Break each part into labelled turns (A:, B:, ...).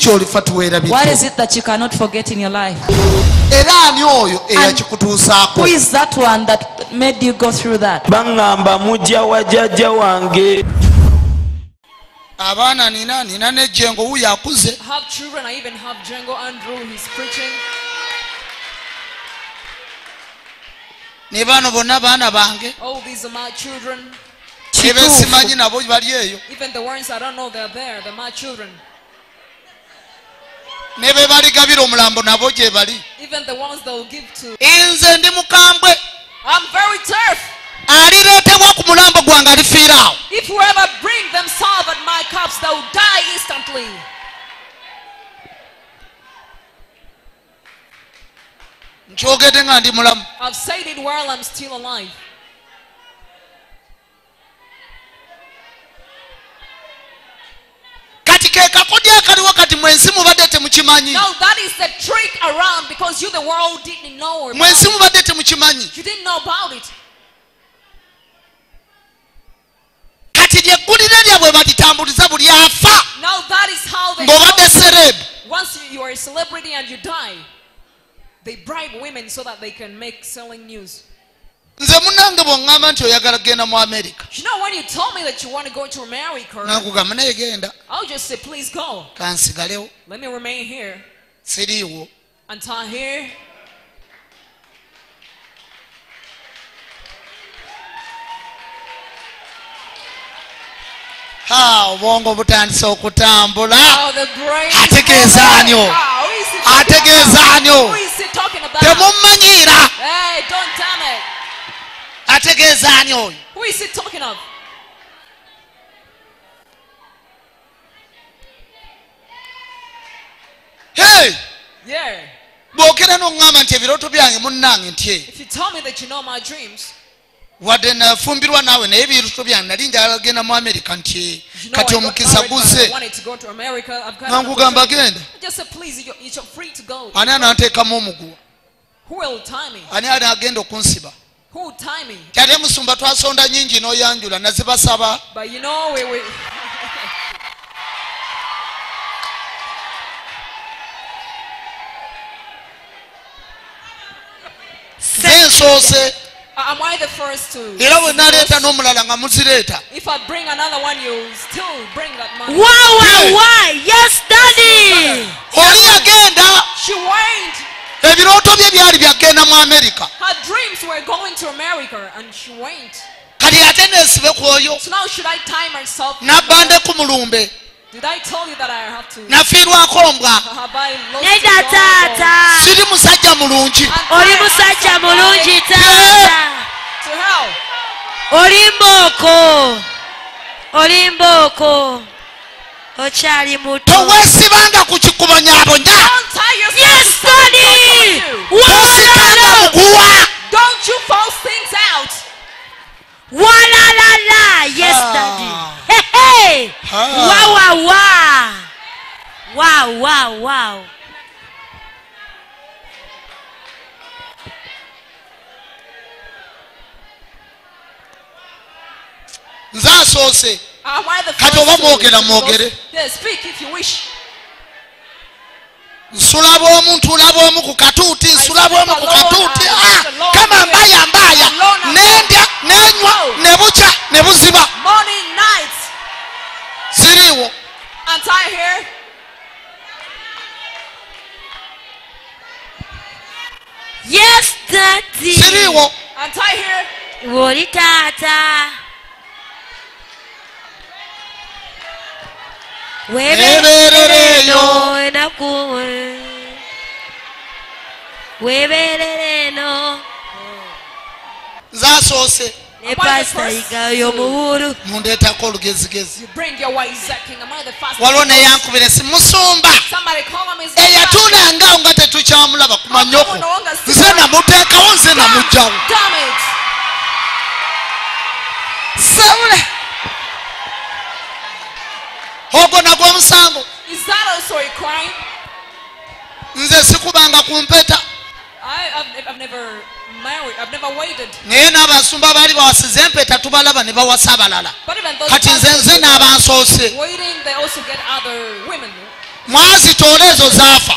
A: kyolifa tuweera bityo?
B: What is it that you cannot forget in your life?
A: Era ani oyo eyakikutuusaako?
B: Who is that one that made you go through that?
C: Bangamba mujja wa jjajja wange.
A: Abaana nina n'ejjengo wuyo akuze.
D: I have children. I even have Django Andrew. He's preaching.
A: Ne bano bonna baana bange.
D: Oh, these are my children.
A: Simanyi nabo bali eyo.
D: Even the ones I don't know, they're there. They're my children.
A: Ne be baligabira omulambo nabo gye bali.
D: Even the ones they'll give to.
A: Nze ndi mukambwe.
D: I'm very tough.
A: Alireetebwa ku mulambo gwange alifiira awo.
D: If whoever bring themselves at my cups, they'll die instantly.
A: Nkyogedde nga ndi mulamu.
D: I've said it while I'm still alive.
A: Kati ke kakodya akaliwo kati mwensi mubadde temukimanyi.
D: Now that is the trick around because you the world didn't know about
A: Mwensi
D: it.
A: mubadde temukimanyi.
D: You didn't know about it.
A: Kati lyeggulire lyabwe balitambuliza buli afa.
D: Now that is how they
A: ng'obadde serebu.
D: Once you are a celebrity and you die, they bribe women so that they can make selling news.
A: Nze munange bw'oŋŋamba nti oyagala kgenda mu America.
D: You know, when you told me that you want to go to America,
A: Nankugamba naye genda.
D: I'll just say, please go.
A: Kansigalewo.
D: Let me remain here.
A: Siriiwo.
D: Until here.
A: Obwongo butandise okutambula.
D: Oh, the brain.
A: Ategeeza anyo. Ategeeza anyo.
D: Who is he talking about?
A: Temummanyiira.
D: Hey, don't tell me.
A: Ategeeza ani oyo?
D: Who is he talking of?
A: Hey!
D: Yeah.
A: Bw'okera n'oŋŋamba nti ebirooto byange munnange ntye.
D: If you tell me that you know my dreams,
A: wadde nafumbirwa naawe naye ebirooto byange nali njagala kgenda mu America ntye. Kati omukisa guzze. Nankugamba genda.
D: Just say, please, you're free to go.
A: Ani ananteekamu omuguwa?
D: Who will tie me?
A: Ani anagenda okunsiba?
D: Who will tie me?
A: Kyate musumba twasonda nyingi n'oyanjula nazibasaba.
D: But you know, we
A: Nsoose.
D: Am I the first to?
A: Era bwe naleeta n'omulala nga muzireeta.
D: If I bring another one, you still bring that money.
B: Why? Yes, Daddy.
A: Oli yagenda.
D: She went.
A: Ebirooto bye byali byagenda mu America.
D: Her dreams were going to America, and she went.
A: Kati ate neesibe ku oyo.
D: So now should I tie myself?
A: Nabbande ku mulumbe.
D: Did I tell you that I have to?
A: Nafiirwako mbwa.
B: Nedda taata.
A: Siri musajja mulungi.
B: Oli musajja mulungi taata.
D: To hell.
B: Oli mbooko. Okyali muto.
A: Toweesibanga ku kikubo nyabonya.
B: Yes, Daddy.
A: Tosikanga muguwa.
D: Don't you false things out.
B: Walala. Yes, Daddy. Hey. Wow.
A: Nze asoose.
D: Am I the
A: Kati oba mwogera mwogere.
D: Yes, speak if you wish.
A: Nsulaba omu ntulaba omu ku katuuti. Nsulaba omu ku katuuti. Kama mbaaya. Nendya, nenywa, ne bukya, ne buziba.
D: Morning, night.
A: Siriiwo.
D: Until here.
B: Yes, Daddy.
A: Siriiwo.
D: Until here.
B: Woli taata.
A: Weebeerereeyo.
B: Enaku. Weebeerere.
A: Nze asoose.
B: Ne pasita yigayo muwulu.
A: Mundeetako olugezigezi.
D: You bring your Isaac King. Am I the fast?
A: Waliwo neyankubira si musumba.
D: Somebody call him his
A: Eyatuulanga nga tetukyamulaba ku manyoko. Nze namuteekawo nze namugjawo.
D: Damn it.
A: Sawule. Ogwo nagwo omusango.
D: Is that also a crime?
A: Nze sikubanga ku mpeta.
D: I've never married. I've never waited.
A: Naye n'abasumba baali bawasiza empeta tubalaba ne bawasa abalala.
D: But even those
A: Kati nze n'abansoose.
D: waiting, they also get other women.
A: mwazitoola ezo zaafa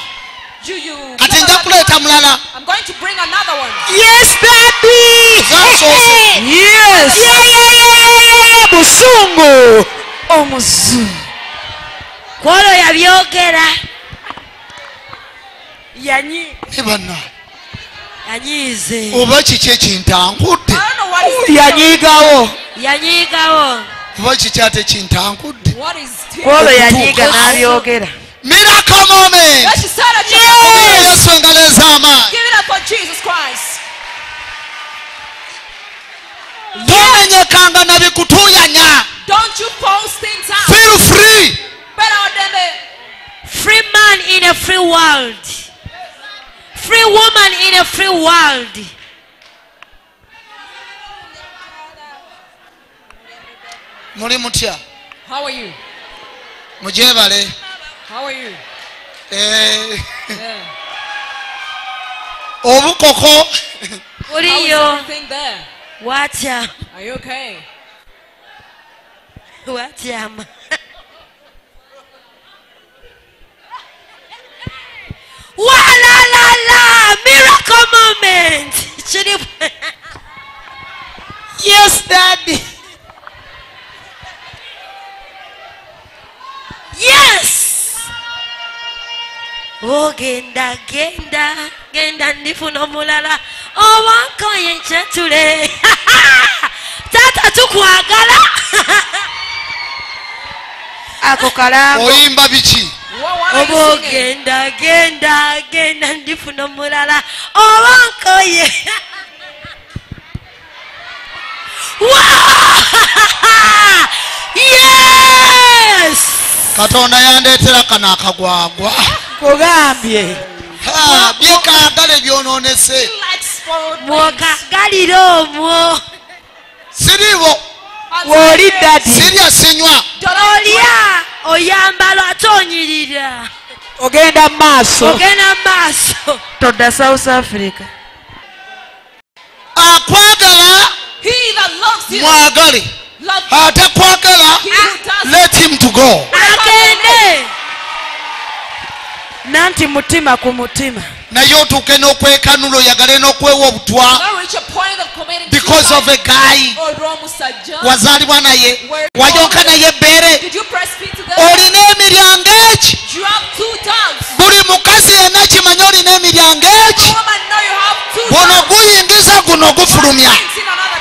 A: kati nja kuleeta mulala
D: I'm going to bring another one.
B: Yes, Daddy.
A: zasoose
B: Yes.
E: busungu omusu
B: Kwolo yabyogera.
E: yanyi
A: ne banna
B: Yanyize.
A: oba kiki ekintangudde
D: I don't know what is
E: yanyigawo
B: Yanyigawo.
A: oba kiki ate kintangudde
D: what is
E: kwolo yanyiga n'abyogera
A: miracle moment
D: Let's just start at
A: yesu engalo ez'amaanyi
D: Give it up for Jesus Christ.
A: tomenyekanga na bikutuyanya
D: Don't you post things out.
A: feel free
D: Better than the
B: Free man in a free world. Free woman in a free world.
A: muli mutya
D: How are you?
A: mujebale
D: How are you?
A: Eh,
D: Yeah.
A: obukoko
D: How is
B: Uliyo.
D: everything there?
B: Watya.
D: Are you okay?
B: Watyama. La la la. Miracle moment. Chiri-
E: yes daddy
B: Yes. Oh, genda ndifuna omulala owankoye nkyetule. Tata tukwagala.
E: ako kalango
A: oyimba biki
D: What are
B: Obo
D: you singing?
B: genda ndifuna omulala owankoye. Yes.
A: katonda yandeetera kano akagwagwa
E: kugambye
A: Ha, byekaagala ebyononese
D: Let's for
B: Mwokagalira omwo.
A: siriibo
E: woli daddy
A: sirya sinywa
B: Olya oyambala ate onyirira.
E: ogenda mu maaso
B: Ogenda maaso.
E: todda south africa
A: akwagala
D: he that loves you.
A: mwagale
D: Love
A: atakwagala
D: he who does
A: let him to go
B: Agende.
E: nanti mutima ku mutima
A: naye otuuke n'okwekanula oyagale n'okwewa obutwa
D: not reach a point of committing
A: because of a guy
D: or musajja.
A: wazaalibwa naye wayoka naye ebbeere
D: Did you breastfeed to them?
A: olina emiryango eki
D: You have 2 dogs.
A: buli mukazi yenna kimanyi olina emiryango eki
D: Woman, know you have 2
A: guno
D: dogs.
A: guyingiza guno gufulumya
D: Things in another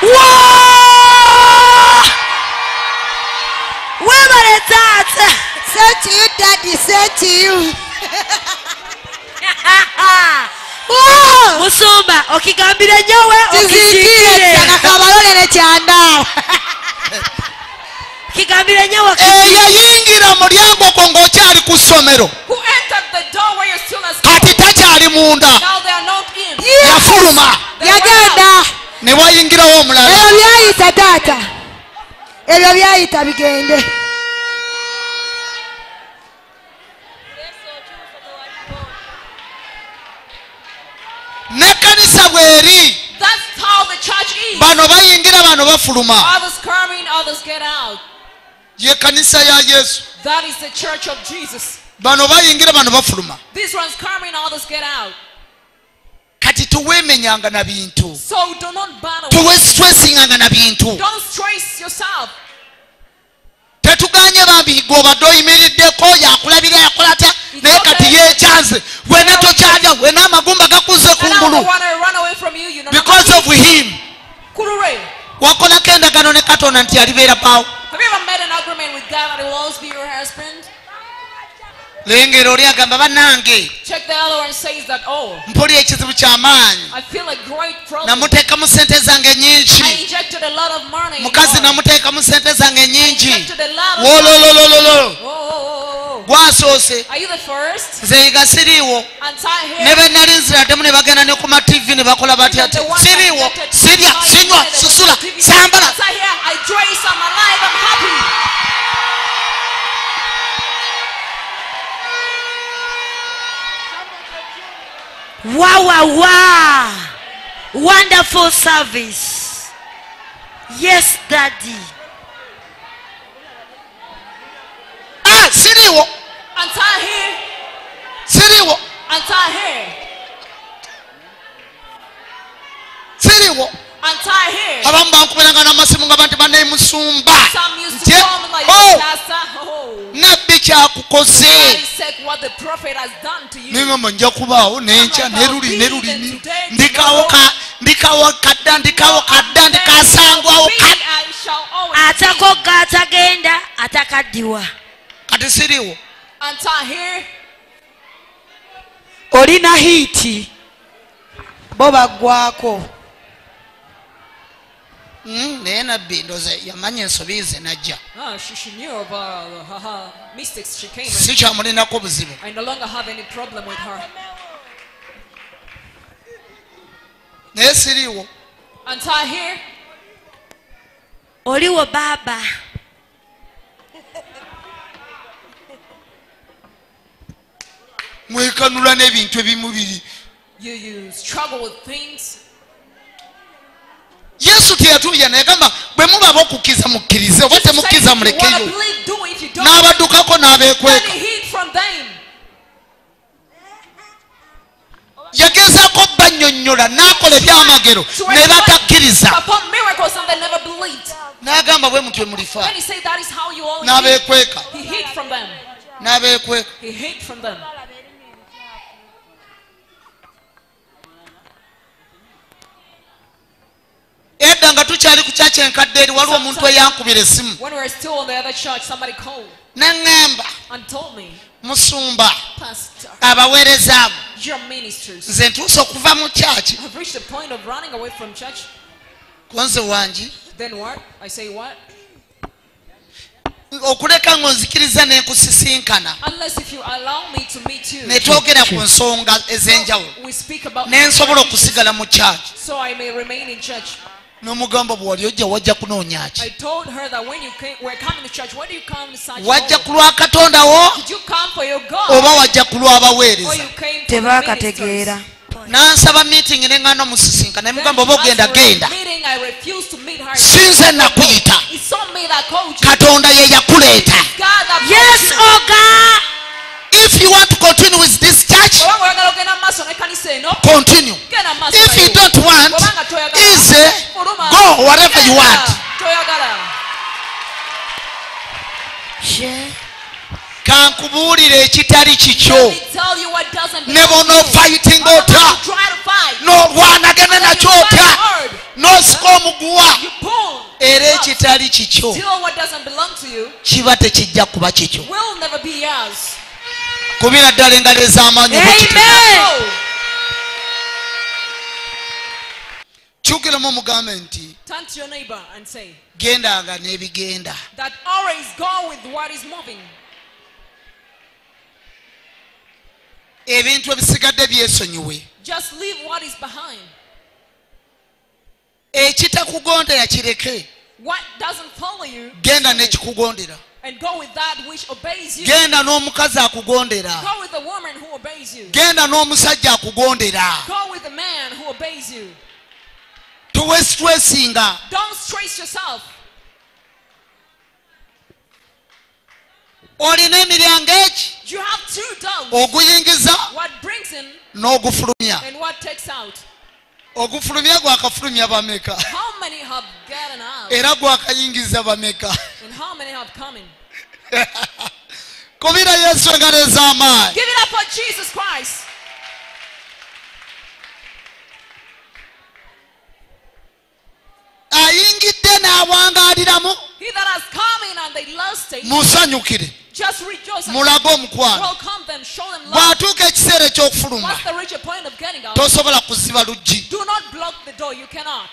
B: Webale taata.
E: say to you daddy say to you
B: Musumba okigambire nyowe
E: kizikire
B: okizikire.
E: kabalolere kyandaala
B: Kigambire nyowe
A: eyayingira mulyango gwo ng'okyali ku ssomero
D: who entered the door where you're still at school.
A: kati takyali munda
D: Now they are not in.
A: yafuluma
E: yagenda
A: ne wayingirawo omulala
E: ebyo byayita taata ebyo byayita bigende
A: n'ekkanisa bw'eri
D: That's how the church is.
A: bano bayingira bano bafuluma
D: Others come in, others get out.
A: ye kanisa ya yesu
D: That is the church of Jesus.
A: bano bayingira bano bafuluma
D: These ones come in, others get out.
A: kati teweemenyanga na bintu
D: So do not battle.
A: teweesitresinganga na bintu
D: Don't stress yourself.
A: tetuganye bambi gweobadde oyimiriddeko yakulabira yakola atya naye kati yeekyanze wena tokyalya wena amagumba gakuze
D: And now they
A: kungulu
D: want to run away from you. You know
A: because of him
D: Kurure.
A: wakolako endagaano ne katonda nti alibeera paawo
D: Have you ever made an agreement with God that He will always be your husband?
A: lengero oli agamba bannange
D: Check the other one says that, oh,
A: mpulya ekizibu ky'amaanyi
D: I feel a great problem.
A: namuteekamu sente zange
D: I
A: nyingi
D: injected a lot of money.
A: mukazi
D: Lord.
A: namuteekamu sente zange nyingi
D: Injected a lot of money.
A: wolololololo
D: Oh.
A: gwasoose
D: Are you the first?
A: nze yiga siriiwo
D: Untie
A: ne
D: here.
A: be nali nziraddemu ne bagenda ne ku mativi ne bakola batya ti siriiwo sirya sinywa susula sambala
D: Untie here. I trace. I'm alive. I'm happy.
B: Wow. Wonderful service. Yes, Daddy.
A: siriiwo
D: Untie here. Untie hair.
A: siriwo
D: Untie hair.
A: abamu bankubiranga n'amasimu nga banti banemusumba
D: Some used to
A: nti
D: call me like,
A: oh
D: Pastor, oh.
A: nabbi kyakukoze
D: I said what the prophet has done to you.
A: nengamba nja kubaawo nenkya nerulini ndikawo kadda ndikasangwawo
D: I shall always
B: atakogga atagenda atakaddiwa.
A: kati siriwo
D: untie hair.
E: olina hiiti bo baggwako.
A: naye nabbi ndoza yamanya ensobi ze najja
D: She knew of her mistakes. She came
A: si kyamulinako buzibu
D: I no longer have any problem with her.
A: naye siriwo
D: Untie hair.
B: Oliwo baaba.
A: mwekanula n'ebintu ebimu biri
D: You struggle with things.
A: yesu teyatuuya nayegamba bwe mubaba okukkiriza mukkirize oba temukkiriza
D: If you wanna
A: mulekeyo
D: believe, do it. If you don't,
A: n'abaddukako n'abeekweka
D: then heed from them.
A: yagezaako bannyonnyola n'akola ebyamagero ne batakkiriza
D: Perform miracles and they never believed.
A: n'agamba bwe mutwe mulifa
D: When he said that is how you all hid.
A: n'abeekweka
D: He hid from them.
A: n'abeekweka
D: He hid from them.
A: edda nga tukyali ku kyaki enkadde eri waliwo omuntu eyankubira essimu
D: When we were still in the other church, somebody called
A: naŋŋamba
D: and told me,
A: musumba
D: Pastor,
A: abaweereza abo
D: your ministers
A: nze ntuuse okuva mu kyaki
D: have reached the point of running away from church.
A: konze wangi
D: Then what? I say what?
A: okuleka ng'onzikiriza n'enkusisinkana
D: Unless if you allow me to meet you,
A: ne twogera ku nsonga ez'enjawulo
D: we speak about
A: ne nsobola
D: issues,
A: okusigala mu kyaki
D: so I may remain in church.
A: n'omugamba bwe wali ojja wajja kunoonya ki
D: I told her that when you were coming to church, why do you come to such
A: wajja
D: home?
A: ku lwa katonda wo
D: Did you come for your
A: oba
D: God,
A: wajja ku
D: or
A: lw'abaweereza
D: you came for the ministers?
E: Tebaakategeera.
A: n'ansaba meeting ne ŋŋaana omusisinkana ne
D: Then
A: mugamba oba
D: as
A: ogenda
D: we were
A: genda
D: meeting, I refused to meet her.
A: sinze nakuyita
D: It's not me that called you.
A: katonda ye yakuleeta
D: God that
B: Yes,
D: called you.
B: oh God.
A: if you want to continue with this church
D: Bw'obanga oyagala ogenda mu maaso n'ekkanisa eno,
A: continue
D: genda mu maaso
A: if you
D: nayo.
A: don't want
D: Bw'obanga toyagala,
A: easy
D: fuluma.
A: go whatever you
D: Genda,
A: want
D: toyagala.
A: kankubuulire ekitali
D: Let
A: kikyo
D: me tell you what doesn't
A: ne
D: belong to you.
A: bw'onoofighting
D: Whenever
A: otya
D: you try to fight,
A: n'olwanagana nakyo otya
D: hard.
A: n'osika omuguwa
D: you pull.
A: era
D: up.
A: ekitali kikyo
D: Still what doesn't belong to you
A: kiba tekijja kuba kikyo
D: will never be yours.
A: kubira ddala engalo ez'amaanyi obwekiti
B: Amen.
D: So,
A: kyukiramu omugambe nti
D: turn to your neighbor and say
A: gendanga n'ebigenda
D: that always go with what is moving.
A: ebintu ebisigadde byesonyiwe
D: Just leave what is behind.
A: ekitakugondera kireke
D: What doesn't follow you,
A: genda n'ekikugondera
D: and go with that which obeys you.
A: genda n'omukazi akugondera
D: Go with the woman who obeys you.
A: genda n'omusajja akugondera
D: Go with the man who obeys you.
A: tuwesitwesinga
D: Don't stress yourself.
A: olina emiryango eki
D: You have two dogs.
A: oguyingiza
D: What brings in
A: n'ogufulumya
D: and what takes out.
A: ogufulumya gwakafulumya bameka
D: How many have gotten out
A: era gwakayingiza bameka
D: and how many have come in?
A: kubira yesu engalo ez'amaanyi
D: Give it up for Jesus Christ.
A: ayingidde n'awangaaliramu
D: He that has come in and they lusted,
A: musanyukire
D: just rejoice and
A: mulage omukwano
D: welcome them, show them love.
A: bw'atuuka ekiseera eky'okufuluma
D: What's the richer point of getting out?
A: tosobola kuziba luggi
D: Do not block the door. You cannot.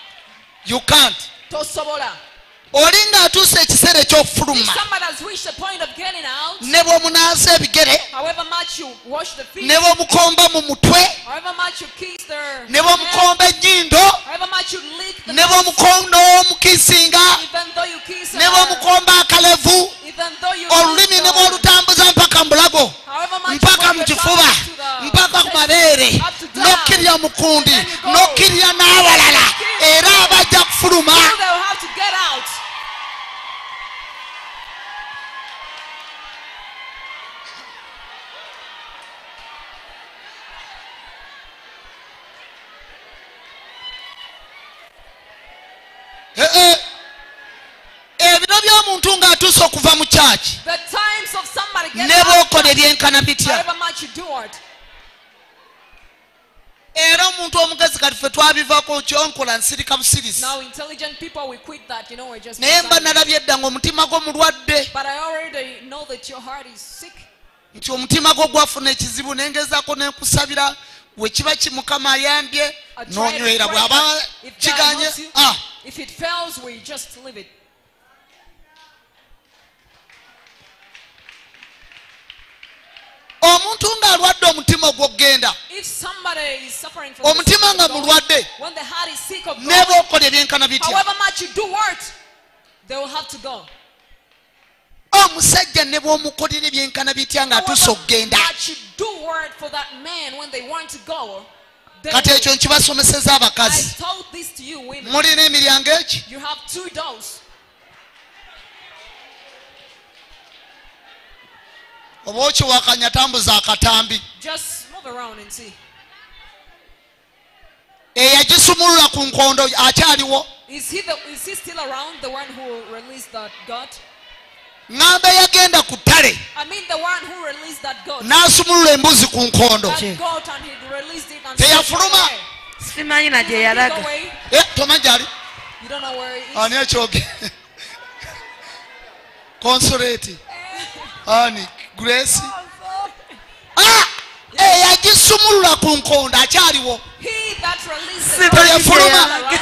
A: you can't
D: Tosobola.
A: oli ng'atuusa ekiseera
D: If
A: eky'okufuluma
D: somebody has reached the point of getting out,
A: ne bw'omunaasa ebigere
D: however much you wash the feet,
A: ne bw'omukomba mu mutwe
D: however much you kiss their
A: ne
D: hair,
A: bw'omukomba ennyindo
D: however much you lick the
A: ne
D: nose,
A: bw'omukisinga
D: even though you kiss
A: ne
D: her,
A: bw'omukomba akalevu
D: even though you
A: olulimi ne bw'olutambuza mpaka mu bulago
D: however much
A: mpaka
D: you
A: mu
D: move your
A: kifuba
D: tongue to the
A: mpaka ku mabeere
D: up to down,
A: n'okkirya mu kundi
D: and then you go.
A: n'okkirya n'abalala era abajja kufuluma
D: you they'll have to get out.
A: ki
D: The times of somebody
A: ne
D: getting
A: bw'okola ebyenkana bitya.
D: however much you do it.
A: Era omuntu omugezi kati ffe twabivako kyonkola nsirika busirisi.
D: Now intelligent people will quit that, you know, we're just
A: Naye mba nalabye edda ng'omutima gwo mulwadde.
D: but I already know that your heart is sick.
A: Nti omutima gwo gwafuna ekizibu nengezaako nekusabira we kiba kimukama ayambye
D: I try to
A: n'onywera
D: pray,
A: bw'aba
D: but if God
A: kiganye
D: helps you, if it fails, we just leave it.
A: omuntu ng'alwadde omutima ogw'ogenda
D: If somebody is suffering from the
A: omutima
D: sickness
A: nga
D: of God,
A: mulwadde
D: when the heart is sick of
A: ne
D: God,
A: bw'okola ebyenkana bitya.
D: however much you do work, they will have to go.
A: Omusajja ne bw'omukolera ebyenkana bitya ng'atuuse
D: However
A: okugenda.
D: much you do work for that man when they want to go, they
A: Kati
D: will.
A: ekyo nkibasomeseza
D: I
A: abakazi.
D: told this to you women.
A: Mulina emiryango eki.
D: You have 2 doors.
A: Oba okiwakanya tambuza akatambi.
D: Just move around and see.
A: Eyagisumulula ku nkondo akyaliwo.
D: Is he still around, the one who released that goat?
A: Ng'amba yagenda ku ttale
D: I mean the one who released that goat.
A: n'asumulula embuzi ku nkondo.
D: That goat, and he released it and
A: Teyafuluma.
B: simanyi na gye
D: Did he go
B: yalaga.
D: away?
A: Tomanyi gyali.
D: You don't know where he is.
A: Ani ekyoge. Consolate. Ani Grace. Eyagisumulula ku nkondo akyaliwo.
D: He that released the
B: Simanyi
D: goat,
B: gye
A: Teyafuluma.
B: yalaga.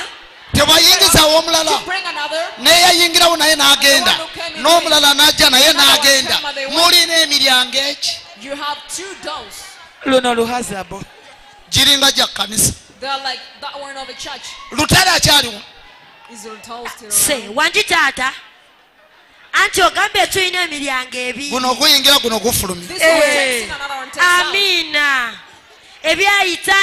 A: Tewayingizawo omulala.
D: to bring another.
A: Naye yayingirawo naye n'agenda. N'omulala n'ajja naye n'agenda. Mulina emiryango eki.
D: You have 2 doors.
B: luno luhazabo.
A: Giringa gya kkanisa.
D: They are like that one of the church.
A: Lutale akyaliwo.
D: Is your toes still
B: se
D: around?
B: wangi taata anti ogambye tulina emiryango ebiri.
A: Guno guyingira guno gufulumya.
D: This one takes in, another one takes out.
B: Amiina. Ebyayita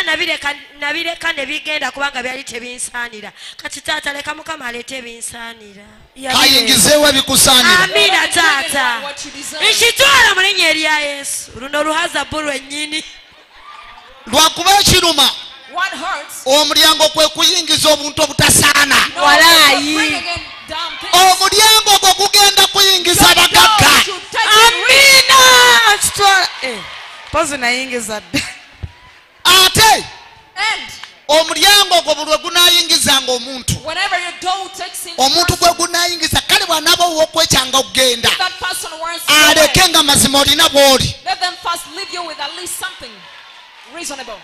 B: nabireka ne bigenda kubanga byali tebinsaanira. Kati taata leka Mukama aleete ebinsaanira.
A: Kayingizeewo ebikusaanira.
B: Amiina
D: Give it
B: taata.
D: what you deserve.
B: Nkitwala mu linnya erya Yesu. Luno luhazabu lwennyini.
A: Lwakuba ekiruma
D: What hurts?
A: omulyango kwe kuyingiza obuntu obutasaana.
D: No,
B: Walai.
D: bring again down things.
A: Omulyango ogwo gugenda kuyingiza bagagga.
D: You take it rich.
B: Amiina. Nkitwala. Pozi nayingiza dda.
A: Ate
D: And
A: omulyango ogwo buli lwe gunaayingizanga omuntu.
D: whenever your door takes in,
A: Omuntu gwe gunaayingiza kale bw'anaaba ow'okwekyanga okugenda.
D: that person wants to
A: Aleke
D: go away.
A: nga mazima olina bw'oli.
D: Let them first leave you with at least something reasonable.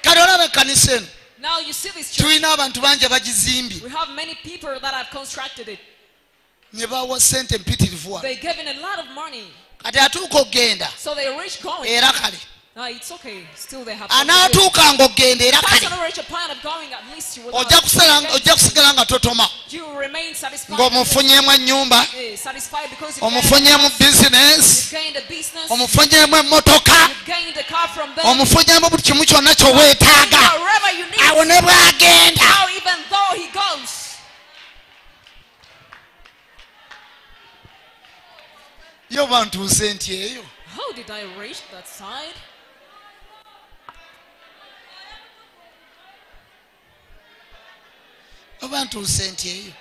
A: Kale olaba ekkanisa eno.
D: Now you see this church.
A: Tulina abantu bangi abagizimbye.
D: We have many people that have constructed it.
A: Ne bawa ssente mpitirivu.
D: They gave in a lot of money.
A: Kati atuuka okugenda
D: So they reach going.
A: era kale.
D: No, it's okay. Still they have something to do.
A: Anaatuukanga okugenda era
D: Person
A: kale.
D: who reach a point of going, at least you will
A: Ojja kusigala nga totoma.
D: you will remain satisfied.
A: Ng'omufunyeemu ennyumba,
D: Satisfied because you
A: omufunyeemu bizinesi,
D: gained a business.
A: omufunyeemu emmotoka,
D: You gained a car from them.
A: omufunyeemu buli kimu kyonna ky'oweetaaga.
D: Wherever you need.
A: Awo ne bw'agenda.
D: Now even though he goes.
A: Yo bantuuse nti eyo.
D: How did I reach that side?
A: Oba ntuuse nti eyo.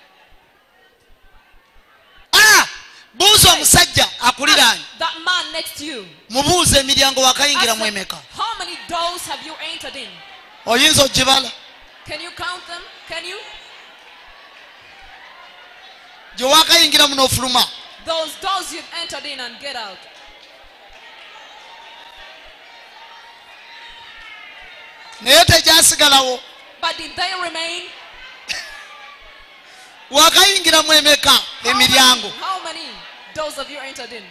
A: Buuza omusajja akuliraanye.
D: That man next to you.
A: Mubuuze emiryango wakayingira
D: Ask
A: mu
D: him,
A: emeka.
D: how many doors have you entered in?
A: Oyinza ogibala.
D: Can you count them? Can you?
A: Gye wakayingira muno ofuluma.
D: Those doors you've entered in and get out.
A: Naye tegyasigalawo.
D: But did they remain?
A: Wakayingira mu emeka emiryango.
D: How many doors have you entered in?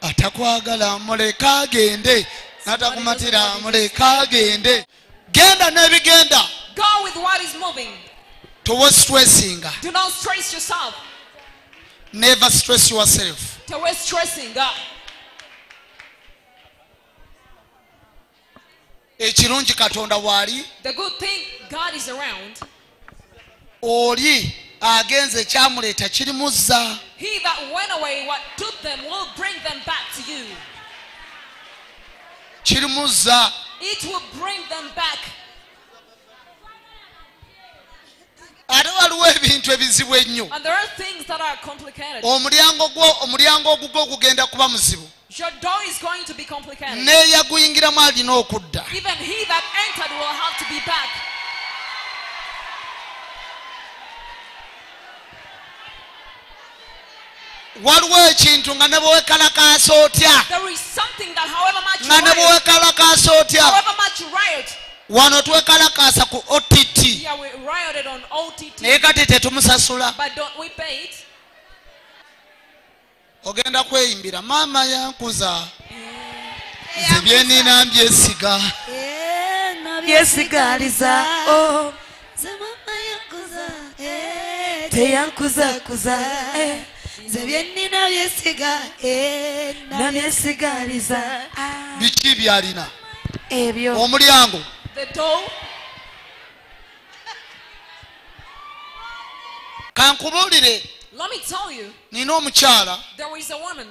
A: Atakwagala muleka agende. N'atakumatira muleka agende. Genda n'ebigenda.
D: Go with what is moving.
A: Towe stressinga.
D: Do not stress yourself.
A: Never stress yourself.
D: Towe stressing.
A: Ekirungi Katonda waali.
D: The good thing, God is around.
A: Oli agenze kyamuleeta kirimuzza.
D: He that went away, what took them, will bring them back to you.
A: Kirimuzza.
D: It will bring them back.
A: ate waliwo ebintu ebizibu ennyo
D: And there are things that are complicated.
A: omulyango ogugwo gugenda kuba muzibu
D: Your door is going to be complicated.
A: n'eyaguyingiramu alina okudda
D: Even he that entered will have to be back.
A: waliwo ekintu nga ne bwewekalakaasa otya
D: There is something that however much
A: nga ne
D: you riot,
A: bwewekalakaasa otya
D: however much you riot,
A: wano twekalakaasa ku OTT
D: yeah, we rioted on OTT,
A: naye kati tetumusasula
D: but don't we pay it?
A: ogenda kweyimbira maama yankuza nze byenina mbyesiga
B: byesigaliza nze mama yankuza teyankuzakuza nze byenina byesiga nabyesigaliza
A: biki byalina
B: ebyo
A: omulyango
D: The door,
A: kankubuulire
D: let me tell you,
A: nina omukyala
D: there is a woman,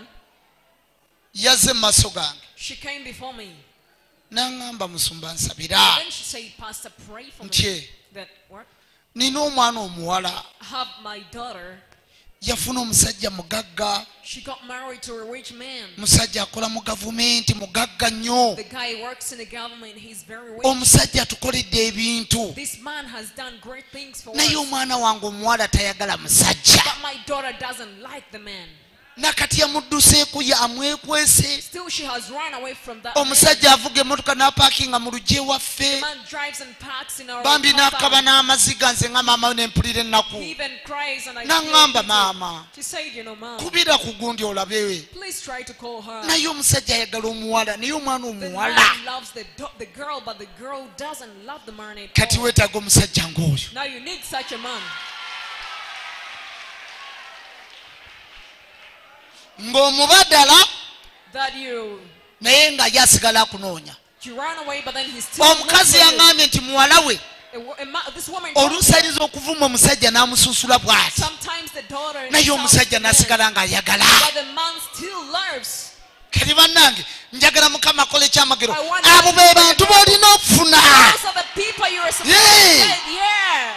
A: yazze mu maaso gange
D: she came before me.
A: n'aŋŋamba musumba nsabira
D: Then she said, Pastor, pray for me.
A: Nche.
D: That what?
A: nina omwana omuwala
D: I have my daughter.
A: yafuna omusajja mugagga
D: She got married to a rich man.
A: musajja akola mu gavumenti mugagga nnyo
D: The guy works in the government. He's very rich.
A: omusajja atukoledde ebintu
D: This man has done great things for
A: naye
D: us.
A: omwana wange omuwala tayagala musajja
D: But my daughter doesn't like the man.
A: nakati yamudduseeku amwekwese
D: Still, she has run away from that man.
A: omusajja avuga emmotoka n'apaakinga mu lugye waffe
D: The man drives and parks in our
A: bambi n'akaba
D: compound.
A: n'amaziga nze nga maama we ne mpulira
D: He
A: ennaku
D: even cries and I
A: n'aŋŋamba
D: feel pity.
A: maama
D: She said, you know, Mom,
A: kubira ku gundi olabe
D: please try to call her.
A: naye omusajja ayagala omuwala naye omwana
D: The
A: omuwala
D: man loves the girl, but the girl doesn't love the man at
A: kati
D: all.
A: weetaaga omusajja ng'oyo
D: Now you need such a man.
A: ng'omubadala
D: That you
A: naye nga ye asigala akunoonya
D: run away, but then he's still
A: omukazi
D: looking for
A: yaŋŋambye nti muwala we
D: you. This woman told
A: oluusi
D: me
A: ayinza okuvuma omusajja n'amusunsula bw'ati
D: sometimes the daughter
A: naye
D: sounds
A: omusajja
D: bad,
A: n'asigala ng'ayagala
D: but the man still loves.
A: kati bannange njagala mukama akole ekyamagero
D: I want
A: abo
D: to-
A: be bantu b'olina okufuna
D: Those are the people you are supposed
A: Yeah.
D: to get. Yeah.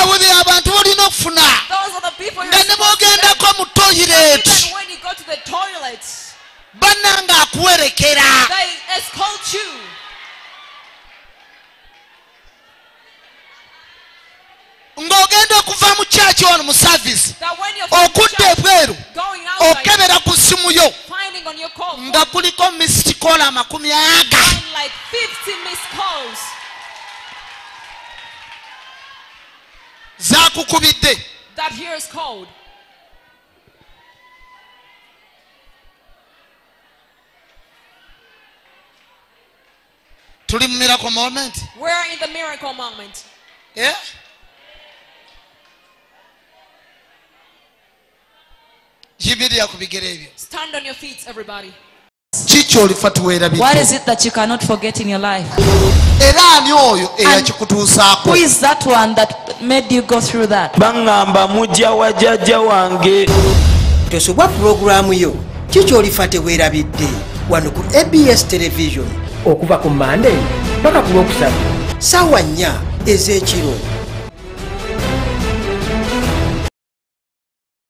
A: abo be abantu b'olina okufuna
D: Those are the people you're
A: nga ne
D: supposed to get.
A: bw'ogendako mu toyireti
D: Even when you go to the toilet,
A: bannange akuwerekera
D: they escort you.
A: ng'ogenda okuva mu kyaki wano mu savisi
D: That when you're from
A: okudda
D: church,
A: ebweru
D: going outside,
A: okebera ku ssimu yo
D: finding on your call,
A: nga kuliko misitikola 40
D: find like 50 missed calls
A: zaakukubidde
D: that here is called.
A: tuli mu miracle moment
D: We're in the miracle moment.
A: Eh? yimirira ku bigere ebyo
D: Stand on your feet, everybody.
A: kiki olifa tuweerabidde
F: What is it that you cannot forget in your life?
A: era ani oyo eyakikutuusaako
F: Who is that one that made you go through that?
C: baŋŋamba mujja wa jjajja wange
G: tosobwa pulogulaamu yo kiki olifa teweerabidde wano ku ABS television
H: okuva ku Monday paka ku Lwokusatu
G: ssaawa 4 ez'ekiro